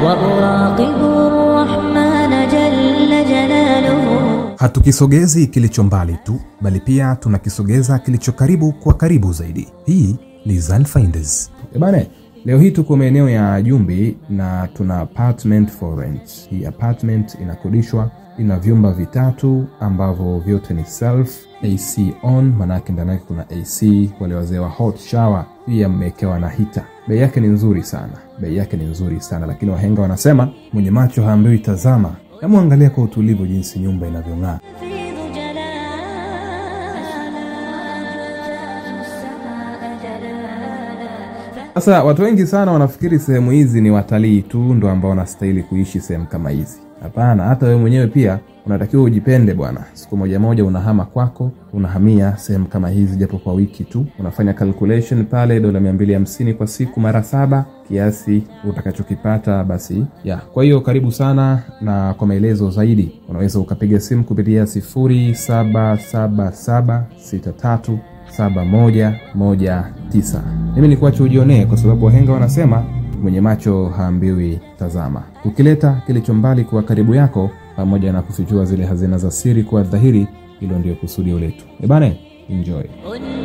وأراقب الرحمن جل جلاله. Hatukisogezi kilicho mbali tu, bali pia tunakisogeza kilicho karibu kwa karibu zaidi. Hii ni Zanfinders. Ebane, leo hii tuko maeneo ya Jumbi na tuna apartment for rent. Hii apartment inakodishwa, ina vyumba vitatu ambavyo vyote ni self, AC on, manake ndani yake kuna AC, wale wazee wa hot shower, pia mmewekewa na heater. Bei yake ni nzuri sana, bei yake ni nzuri sana, lakini wahenga wanasema mwenye macho haambiwi tazama. Hebu angalia kwa utulivu jinsi nyumba inavyong'aa. يفيض جلاله السماء جلالا. Sasa watu wengi sana wanafikiri sehemu hizi ni watalii tu ndo ambao wanastahili kuishi sehemu kama hizi. Hapana, hata wewe mwenyewe pia unatakiwa ujipende bwana. Siku moja moja unahama kwako, unahamia sehemu kama hizi japo kwa wiki tu. Unafanya calculation pale, dola 250 kwa siku mara 7, kiasi utakachokipata basi. Ya, kwa hiyo karibu sana, na kwa maelezo zaidi unaweza ukapiga simu kupitia 0777637119. Mimi ni kuacha ujionee, kwa sababu wahenga wanasema mwenye macho haambiwi tazama. Ukileta kilicho mbali kuwa karibu yako, pamoja na kufichua zile hazina za siri kuwa dhahiri, hilo ndio kusudio letu. Ebane, enjoy. أنس